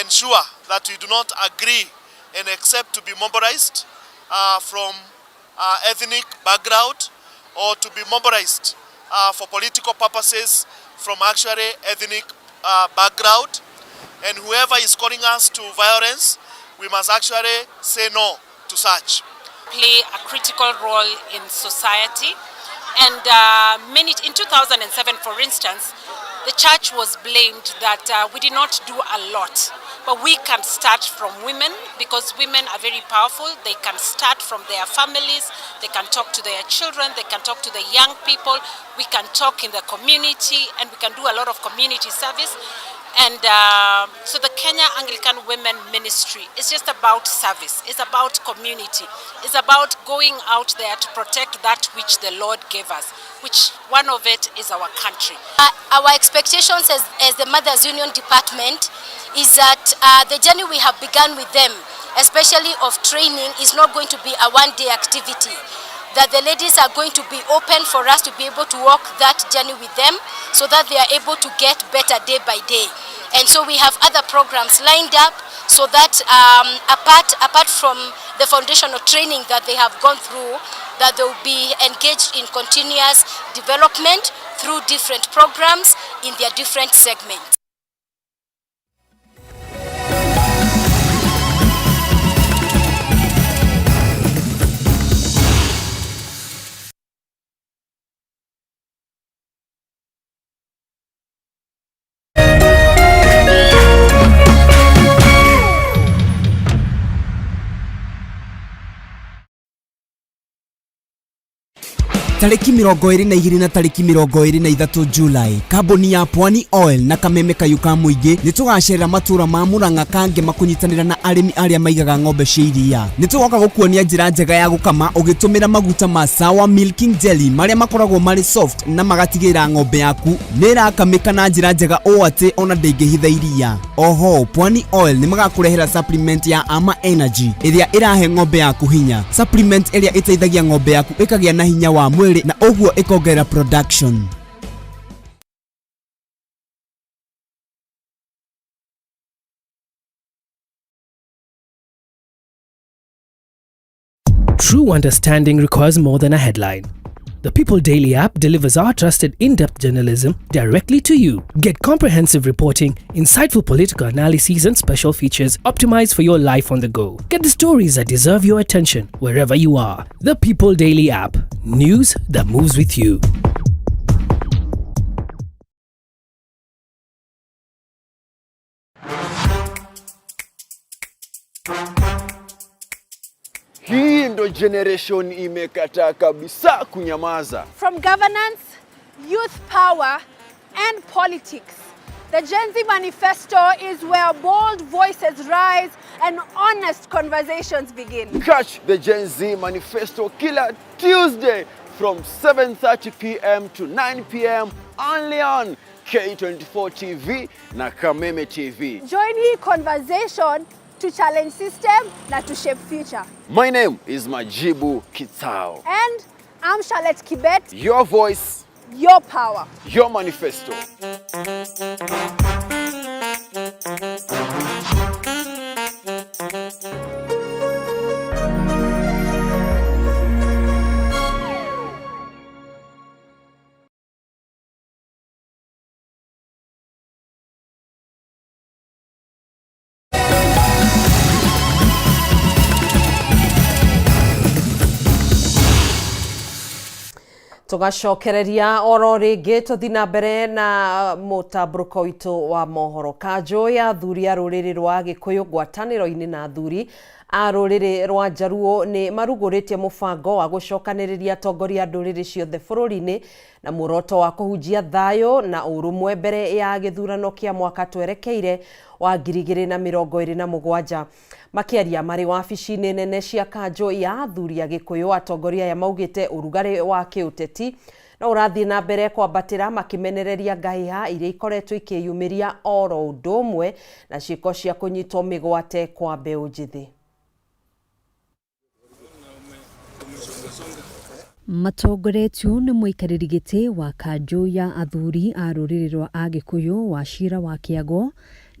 ensure that we do not agree and accept to be mobilized from ethnic background or to be mobilized uh, for political purposes from actually ethnic uh, background. And whoever is calling us to violence, we must actually say no to such. Play a critical role in society. And uh, many, in 2007, for instance, the church was blamed that uh, we did not do a lot. But we can start from women because women are very powerful. They can start from their families, they can talk to their children, they can talk to the young people, we can talk in the community, and we can do a lot of community service. And uh, so the Kenya Anglican Women Ministry is just about service, it's about community, it's about going out there to protect that which the Lord gave us, which one of it is our country. Uh, our expectations as, as the Mothers Union Department is that uh, the journey we have begun with them, especially of training, is not going to be a one-day activity. That the ladies are going to be open for us to be able to walk that journey with them so that they are able to get better day by day. And so we have other programs lined up so that um, apart, apart from the foundational training that they have gone through, that they will be engaged in continuous development through different programs in their different segments. Tarĩki 22 na tarĩki 23 Julai, kambuni ya Pwani Oil na kameme kayũ ka mũingĩ nĩ tũgacerera matũra ma Murang'a Kangema kũnyitanĩra na arĩmi arĩa maigaga ng'ombe cia iria. Nĩ tũgoka gũkuonia njĩra njega ya gũkama ũgĩtũmĩra maguta ma Sawa Milking Jelly marĩa makoragwo marĩ soft na magatigĩrĩra ng'ombe yaku nĩ ĩrakamĩka na njĩra njega ũũ atĩ ona ndĩngĩhitha iria. Oho, Pwani Oil nĩ magakũrehera supplement ya Ama Energy ĩrĩa ĩrahe ng'ombe yaku hinya. Supplement ĩrĩa ĩteithagia ng'ombe yaku ĩkagĩa na hinya wa mwĩrĩ na ũguo ĩkongerera production. True understanding requires more than a headline. The People Daily app delivers our trusted in depth journalism directly to you. Get comprehensive reporting, insightful political analyses, and special features optimized for your life on the go. Get the stories that deserve your attention wherever you are. The People Daily app. News that moves with you. Hii ndo generation imekataa kabisa kunyamaza. From governance, youth power, and politics, the Gen Z Manifesto is where bold voices rise and honest conversations begin. Catch the Gen Z Manifesto kila Tuesday from 7:30 p.m. to 9 p.m. only on K24 TV na Kameme TV. Join the conversation to challenge system na to shape future. My name is Majibu Kitao. And I'm Charlotte Kibet. Your voice, your power, your manifesto. Tũgacokereria oro rĩngĩ tũthi na mbere na mũtambũrũko witũ wa mohoro. Kanjũ ya athuri a rũrĩrĩ rwa Gĩkũyũ ngwatanĩro-inĩ na athuri a rũrĩrĩ rwa Njaruo nĩ marugũrĩtie mũbango wa gũcokanĩrĩria atongoria a ndũrĩrĩ ciothe bũrũri-inĩ na muoroto wa kũhunjia thayũ na ũrũmwe mbere ya gĩthurano kĩa mwaka twerekeire wa 2027. Makĩaria marĩ wabici-inĩ nene cia kanjũ ya athuri a Gĩkũyũ, atongoria aya maugĩte ũrugarĩ wa kĩũteti no ũrathiĩ na mbere kwambatĩra, makĩmenereria ngahĩha iria ikoretwo ikĩyumĩria oro ũndũ ũmwe na ciĩko cia kũnyitwo mĩgwate kwa mbeũ njĩthĩ. Matongoretio nĩ mũikarĩri gĩtĩ wa kanjũ ya athuri a rũrĩrĩ rwa Agĩkũyũ Wachira wa Kĩago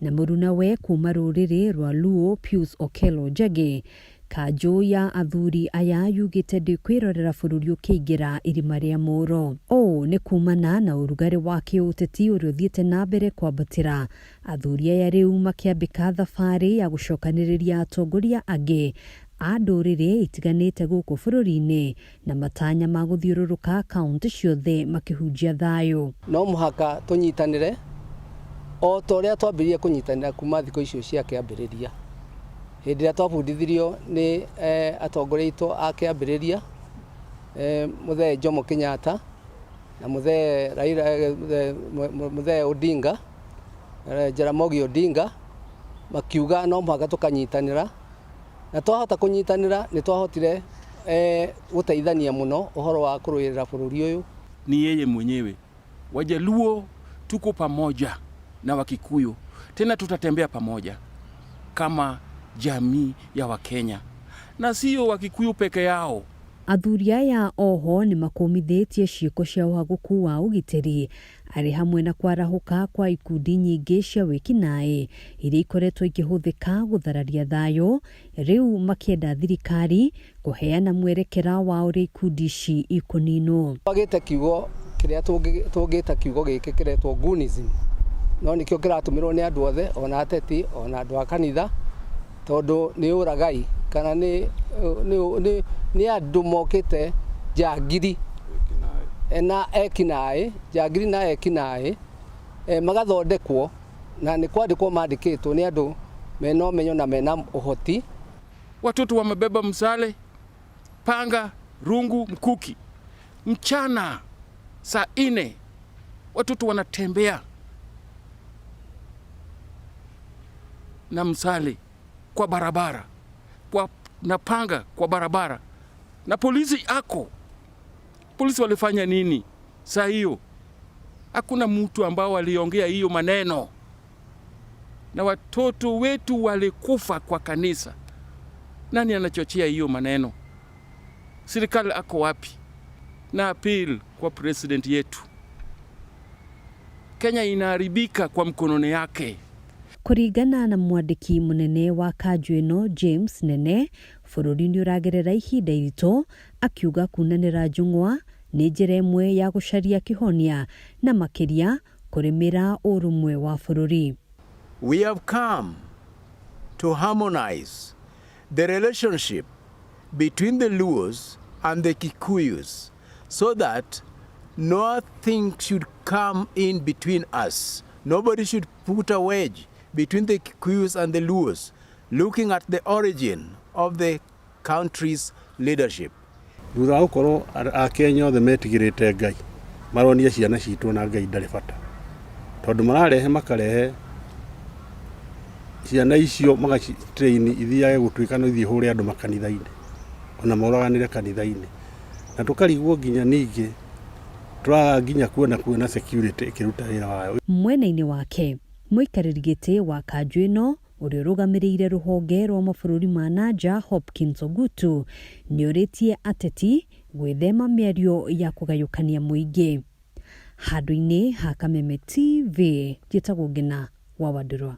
na mũrunawe kuma rũrĩrĩ rwa Luo Pius Okello Njagi. Kanjũ ya athuri aya yugĩte ndĩkwĩrorera bũrũri ũkĩingĩra irima rĩa mũro. Ũũ nĩ kumana na ũrugarĩ wa kĩũteti ũrĩa ũthiĩte na mbere kwambatĩra, athuri aya rĩu makĩambĩka thabarĩ ya gũcokanĩrĩria atongoria angĩ a ndũrĩrĩ itiganĩte gũkũ bũrũri-inĩ na matanya ma gũthiũrũrũka kaũntĩ ciothe makĩhunjia thayũ. No mũhaka tũnyitanĩre o ta ũrĩa twambĩrĩirie kũnyitanĩra kuma thikũ icio cia kĩambĩrĩria. Hĩndĩ ĩrĩa twabundithirio nĩ atongoria aitũ a kĩambĩrĩria, Mũthee Jomo Kenyatta na Mũthee Raila, Mũthee Odinga, Jaramogi Odinga, makiuga no mũhaka tũkanyitanĩra, na twahota kũnyitanĩra nĩ twahotire gũteithania mũno ũhoro wa kũrũĩrĩra bũrũri ũyũ. Ni yeye mwenyewe. Wajaluo tuko pamoja na Wakikuyu, tena tutatembea pamoja kama jamii ya Wakenya, na sio Wakikuyu peke yao. Athuri aya oho nĩ makũmithĩtie ciĩko cia ũhagũku wa ũgitĩri arĩ hamwe na kwarahũka kwa ikundi nyingĩ cia wĩkinaĩ iria ikoretwo ikĩhũthĩka gũthararia thayũ, rĩu makĩenda thirikari kũheana mwerekera wa ũrĩa ikundi ici ikũninwo. Twagĩte kiugo kĩrĩa tũngĩta kiugo gĩkĩ kĩretwo Goonism, no nĩkĩo kĩratũmĩrwo nĩ andũ othe, ona ateti, ona andũ a kanitha, tondũ nĩ ũragai kana nĩ andũ mokĩte njangiri na ekinaĩ, njangiri na ekinaĩ, magathondekwo na nĩ kwandĩkwo mandĩkĩtwo nĩ andũ mena ũmenyo na mena ũhoti. Watoto wamebeba msale, panga, rungu, mkuki. Mchana saa 4 watoto wanatembea na msale kwa barabara, na panga kwa barabara, na polisi ako. Polisi walifanya nini saa hiyo? Hakuna mtu ambao waliongea hiyo maneno. Na watoto wetu walikufa kwa kanisa. Nani anachochea hiyo maneno? Serikali ako wapi? Na appeal kwa president yetu. Kenya inaharibika kwa mkononi yake. Kũringana na mwandĩki mũnene wa kanjũ ĩno James Nene, bũrũri nĩ ũragerera ihinda iritũ, akiuga kunanĩra njũng'wa nĩ njĩra ĩmwe ya gũcaria kĩhonia na makĩria kũrĩmĩra ũrũmwe wa bũrũri. We have come to harmonize the relationship between the Luos and the Kikuyus so that nothing should come in between us. Nobody should put a wedge between the Kikuyus and the Luos, looking at the origin of the country's leadership. Thutha wa gũkorwo Akenya othe metigĩrĩte Ngai, maronia ciana citũ na Ngai ndarĩ bata, tondũ mararehe makarehe ciana icio magacitrain ithiage gũtuĩka no ithiĩ hũre andũ makanitha-inĩ, ona moraganĩre kanitha-inĩ, na tũkarigwo nginya ningĩ tũraga nginya kuona kuona security ĩkĩruta wĩra wayo. Mwena-inĩ wake, mũikarĩri gĩtĩ wa kanjũ ĩno ũrĩa ũrũgamĩrĩire rũhonge rwa mabũrũri ma nanja Hopkins Ogutu nĩorĩtie ateti gwĩthema mĩario ya kũgayũkania mũingĩ. Handũ-inĩ ha Kameme TV, njĩtagwo Ngina wa Wandũrwa.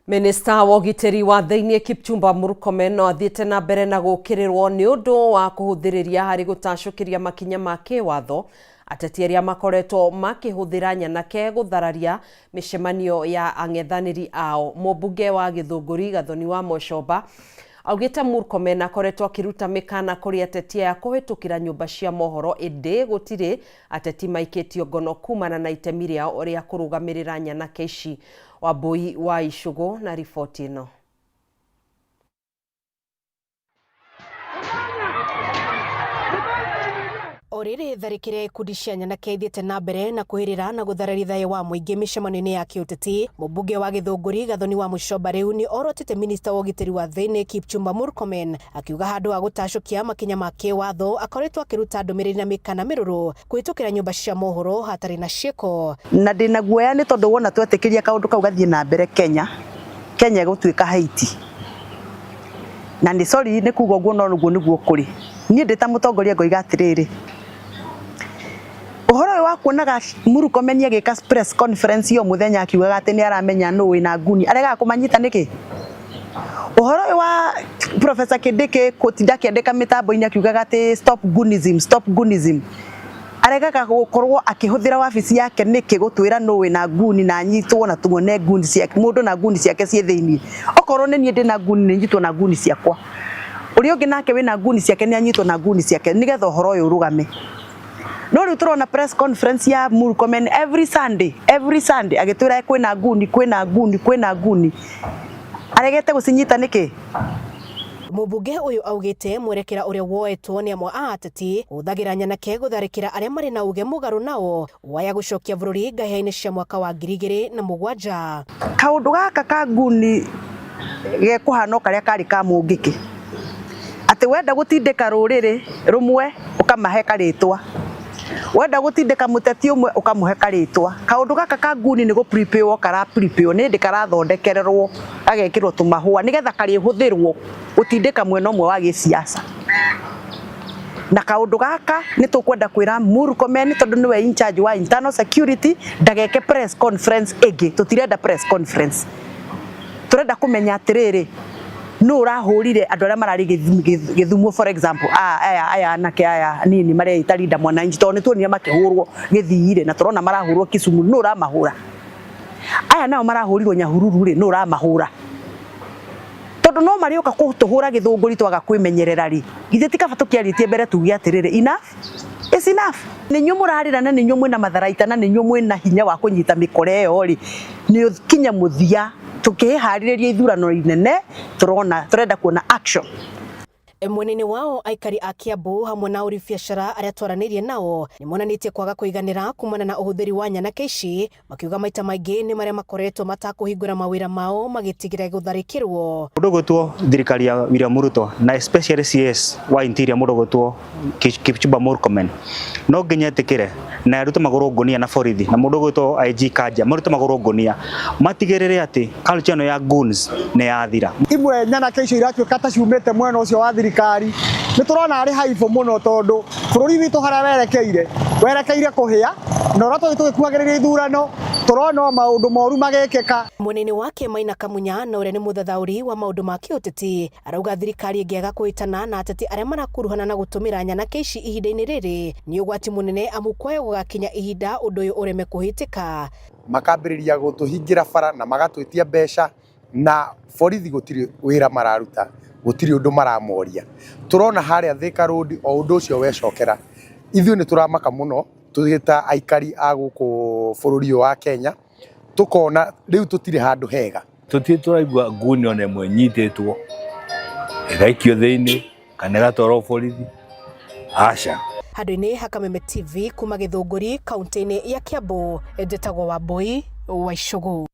Minista wa ũgitĩri wa thĩinĩ Kipchumba Murkomen no athiĩte na mbere na gũũkĩrĩrwo nĩ ũndũ wa kũhũthĩrĩria harĩ gũtacũkĩria makinya ma kĩwatho ateti arĩa makoretwo makĩhũthĩra nyanake gũthararia mĩcemanio ya ang'ethanĩri ao. Mũmbunge wa Gĩthũngũri Gathoni wa Mũcomba augĩte Murkomen akoretwo akĩruta mĩkana kũrĩ ateti aya kũhĩtũkĩra nyũmba cia mohoro, ĩndĩ gũtirĩ ateti maikĩtio ngono kumana na itemi rĩao rĩa kũrũgamĩrĩra nyanake ici. Wambui wa Icũgũ na riboti ĩno. O rĩrĩ tharĩkĩra ikundi cia nyanake ithiĩte na mbere na kwĩhĩrĩra na gũthararia thayũ wa mũingĩ mĩcemanio-inĩ ya kĩũteti, mũmbunge wa Gĩthũngũri Gathoni wa Mũcomba rĩu nĩ orotete minista wa ũgitĩri wa thĩinĩ Kipchumba Murkomen akiuga handũ ha gũtacũkia makinya ma kĩwatho akoretwo akĩruta ndũmĩrĩri na mĩkana mĩrũrũ kũhĩtũkĩra nyũmba cia mohoro hatarĩ na ciĩko. Na ndĩna guoya nĩ tondũ wona twetĩkĩria kaũndũ kau gathiĩ na mbere Kenya, Kenya ĩgũtuĩka Haiti. Na nĩ sorry nĩ kuga ũguo no ũguo nĩguo kũrĩ. Niĩ ndĩ ta mũtongoria ngoiga atĩrĩrĩ, ũhoro ũyũ wa kuonaga Murkomen agĩka press conference o mũthenya akiugaga atĩ nĩ aramenya nũ wĩna nguni, aregaga kũmanyita nĩkĩ? Ũhoro ũyũ wa Professor Kindiki gũtinda akĩandĩka mĩtambo-inĩ akiugaga atĩ stop Gunism, stop Gunism, aregaga gũkorwo akĩhũthĩra wabici yake nĩkĩ gũtwĩra nũ wĩna nguni na anyitwo na tuone nguni ciake, mũndũ na nguni ciake ciĩ thĩiniĩ. Okorwo nĩ niĩ ndĩna nguni nĩ nyitwo na nguni ciakwa, ũrĩa ũngĩ nake wĩna nguni ciake nĩ anyitwo na nguni ciake, nĩgetha ũhoro ũyũ ũrũgame. No rĩu tũrona press conference ya Murkomen every Sunday, every Sunday agĩtwĩra kwĩna nguni, kwĩna nguni, kwĩna nguni, aregete gũcinyita nĩkĩ? Mũmbunge ũyũ augĩte mwerekera ũrĩa woetwo nĩ amwe a ateti kũhũthagĩra nyanake gũtharĩkĩra arĩa marĩ na uge mũgarũ nao waya gũcokia bũrũri ngahĩha-inĩ cia mwaka wa 2007. Kaũndũ gaka ka nguni gekũhana o karĩa karĩ ka Mũngĩkĩ, atĩ wenda gũtindĩka rũrĩrĩ rũmwe ũkamahe karĩtwa, wenda gũtindĩka mũteti ũmwe ũkamũhe karĩtwa. Kaũndũ gaka ka nguni nĩ gũ prepare kara prepare, nĩ hĩndĩ karathondekererwo gagekĩrwo tũmahũa nĩgetha karĩhũthĩrwo gũtindĩka mwena ũmwe wa gĩsiasa. Na kaũndũ gaka nĩ tũkwenda kwĩra Murkomen tondũ nĩwe in charge wa internal security ndageke press conference ĩngĩ. Tũtirenda press conference, tũrenda kũmenya atĩrĩrĩ, nũ ũrahũrire andũ arĩa mararĩ Gĩthumo, for example, aya aya anake aya nini mareita Linda Mwananchi, tondũ nĩ tuonire makĩhũrwo Gĩthii-rĩ, na tũrona marahũrwo Kisumu, nũ ũramahũra? Aya nao marahũrirwo Nyahururu rĩ, nũ ũramahũra? Tondũ no marĩũka gũtũhũra Gĩthũngũri twaga kwĩmenyerera rĩ, githĩ ti kaba tũkĩarĩtie mbere tuge atĩrĩrĩ, enough is enough. Nĩ inyuĩ mũrarĩra na nĩ inyuĩ mwĩna matharaita na nĩ inyuĩ mwĩna hinya wa kũnyita mĩkora ĩyo rĩ, nĩ ũkinya mũthia tũkĩharĩrĩria ithurano inene, tũrona tũrenda kuona action. Mwena-inĩ wao aikari a Kiambu hamwe na ahũri biacara arĩa twaranĩirie nao nĩ monanĩtie kwaga kũiganĩra kumana na ũhũthĩri wa nyanake ici, makiuga maita maingĩ nĩ marĩa makoretwo matakũhingũra mawĩra mao magĩtigĩra gũtharĩkĩrwo. Mũndũ ũgwĩtwo thirikari ya William Ruto na especially CS wa Interior mũndũ ũgwĩtwo Kipchumba Murkomen no nginya etĩkĩre na arute magũrũ ngũnia na borithi na mũndũ ũgwĩtwo IG Kanja marute magũrũ ngũnia matigĩrĩre atĩ culture ĩno ya goons nĩ yathira. Imwe nyanake icio iratuĩka ta ciumĩte mwena ũcio wa thirikari, nĩ tũrona arĩ haibũ mũno tondũ bũrũri witũ harĩa werekeire werekeire kũhĩa, na ũrĩa tũthiĩ tũgĩkuhagĩrĩria ithurano tũrona o maũndũ moru magĩkĩka. Mwena-inĩ wake Maina Kamunya na ũrĩa nĩ mũthathaũri wa maũndũ ma kĩũteti arauga thirikari ĩngĩaga kũhĩtana na ateti arĩa marakuruhana na gũtũmĩra nyanake ici ihinda-inĩ rĩrĩ nĩ ũgwati mũnene amu kwaya gũgakinya ihinda ũndũ ũyũ ũreme kũhĩtĩka. Makambĩrĩria gũtũhingĩra bara na magatwĩtia mbeca na borithi gũtirĩ wĩra mararuta, gũtirĩ ũndũ maramoria. Tũrona harĩa Thika Road o ũndũ ũcio wecokera. Ithuĩ nĩ tũramaka mũno twĩ ta aikari a gũkũ bũrũri ũyũ wa Kenya, tũkona rĩu tũtirĩ handũ hega. Tũtirĩ tũraigua nguni ona ĩmwe ĩnyitĩtwo ĩgaikio thĩinĩ kana ĩgatwarwo borithi, aca. Handũ-inĩ ha Kameme TV kuma Gĩthũngũri kaunti-inĩ ya Kiambu, njĩtagwo Wambui wa Icũgũ.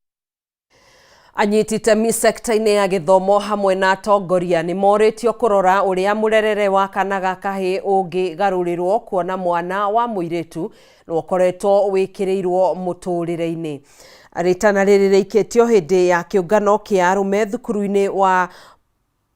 Anyiti itemi sekta-inĩ ya gĩthomo hamwe na atongoria nĩ morĩtio kũrora ũrĩa mũrerere wa kana ga kahĩĩ ũngĩgarũrĩrwo kuona mwana wa mũirĩtu nĩ ũkoretwo wĩkĩrĩirwo mũtũrĩre-inĩ. Rĩtana rĩrĩ rĩikĩtio hĩndĩ ya kĩũngano kĩa arũme thukuru-inĩ wa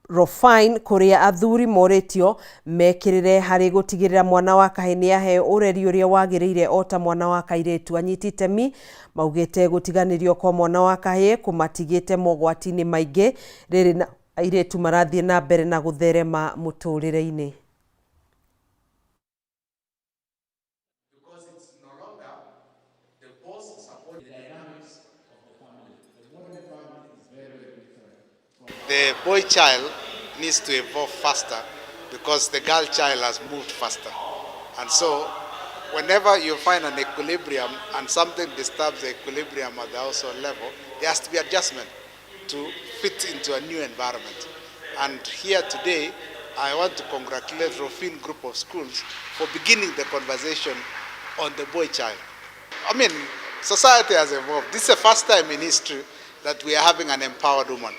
Rofine kũrĩa athuri morĩtio mekĩrĩre harĩ gũtigĩrĩra mwana wa kahĩĩ nĩ aheo ũreri ũrĩa wagĩrĩire o ta mwana wa kairĩtu. Anyiti itemi maugĩte gũtiganĩrio kwa mwana wa kahĩĩ kũmatigĩte mogwati-inĩ maingĩ rĩrĩ na airĩtu marathiĩ na mbere na gũtherema mũtũrĩre-inĩ. The boy child needs to evolve faster because the girl child has moved faster. And so whenever you find an equilibrium and something disturbs the equilibrium at the household level, there has to be adjustment to fit into a new environment. And here today, I want to congratulate Rofin Group of Schools for beginning the conversation on the boy child. I mean, society has evolved. This is the first time in history that we are having an empowered woman.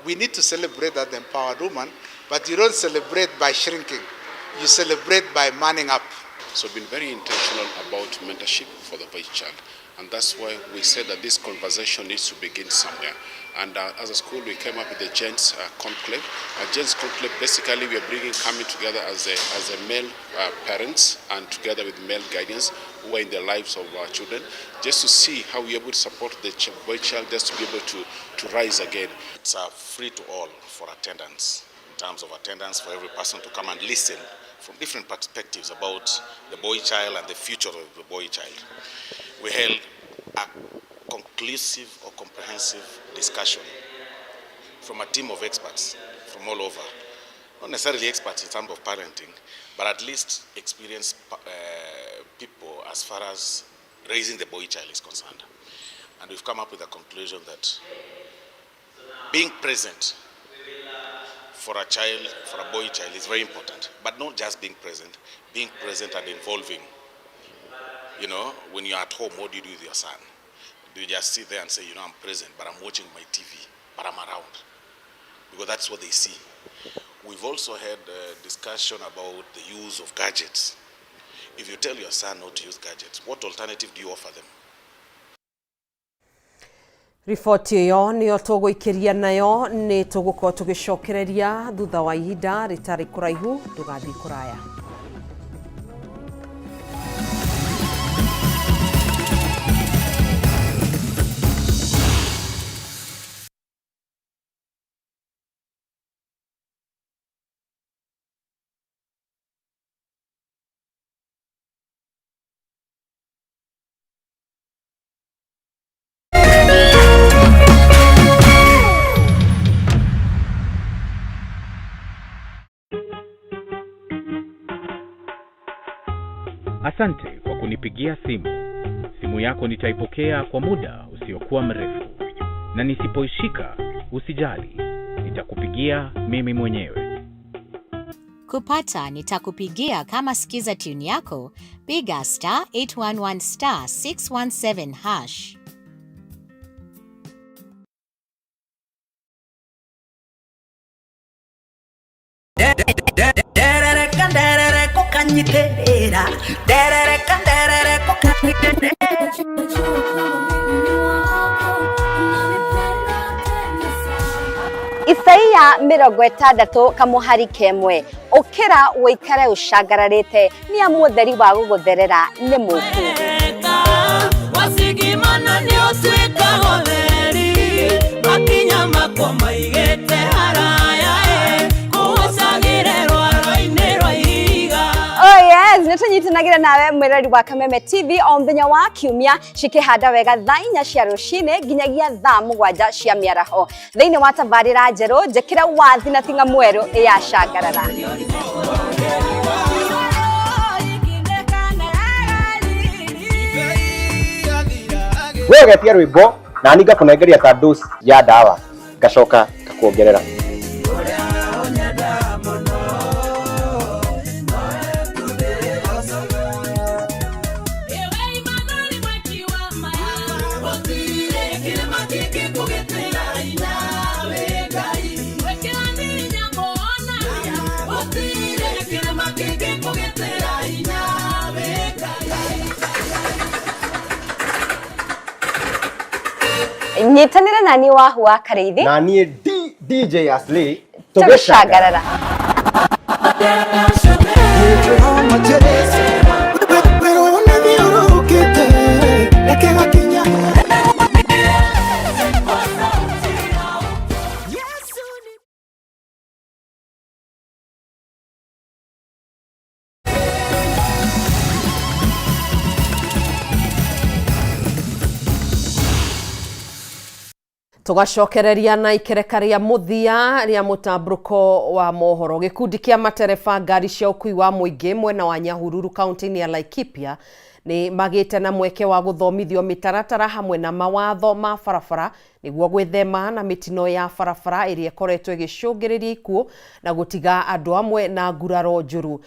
We need to celebrate that empowered woman, but you don't celebrate by shrinking. You celebrate by manning up. So we've been very intentional about mentorship for the boy child. And that's why we said that this conversation needs to begin somewhere. And as a school, we came up with the Gents Conclave. A Gents Conclave, basically, we are bringing coming together as a male parents and together with male guardians who are in the lives of our children, just to see how we're able to support the boy child just to be able to rise again. It's free to all for attendance, in terms of attendance for every person to come and listen from different perspectives about the boy child and the future of the boy child. We held a conclusive or comprehensive discussion from a team of experts from all over. Not necessarily experts in terms of parenting, but at least experienced people as far as raising the boy child is concerned. And we've come up with a conclusion that being present for a child, for a boy child, is very important. But not just being present and involving. You know, when you're at home, what do you do with your son? Do you just sit there and say, you know, I'm present, but I'm watching my TV, but I'm around? Because that's what they see. We've also had a discussion about the use of gadgets. If you tell your son not to use gadgets, what alternative do you offer them? Riboti ĩyo nĩyo tũgũikĩria nayo nĩ tũgũkorwo tũgĩcokereria thutha wa ihinda rĩtarĩ kũraihu ndũgathiĩ kũraya. Asante kwa kunipigia simu. Simu yako nitaipokea kwa muda usiokuwa mrefu. Na nisipoishika, usijali. Nitakupigia mimi mwenyewe. Kupata nitakupigia kama sikiza tune yako, piga star 811 star 617 hash. Isaia 60 kamuhari kemwe ukira wikare ucangararite ni amu utheri wa gugutherera ni muku. Wasigimana ni utuikaga utheri makinya makwa maigite haraya kugucagire rwaro-inĩ rwa ihiga. Oh yes, nĩtũnyitanagĩra nawe mwĩrori wa Kameme TV o mũthenya wa kiumia cikĩhanda wega thaa 4 cia rũcinĩ nginyagia thaa 7 cia mĩaraho thĩinĩ wa tabarĩra njerũ njĩkĩre wathi na tinga mwerũ ya Cangarara. We ũgetia rwĩmbo na niĩ ngakũnengeria ta dose ya ndawa ngacoka ngakuongerera. Nyitanĩra na niĩ Wahu wa Karĩithi na niĩ DJ Aslay tũgĩcangarara. Tugacokereria na ikereka ria muthia ria mutamburuko wa mohoro. Gikundi kia matereba ngari cia ukui wa muingi mwena wa Nyahururu kaunti-inĩ ya Laikipia ni magite na mweke wa guthomithio mitaratara hamwe na mawatho ma barabara niguo gwithema na mitino ya barabara iria ikoretwo igicũngĩrĩria ikuũ na gutiga andu amwe na nguraro njũru.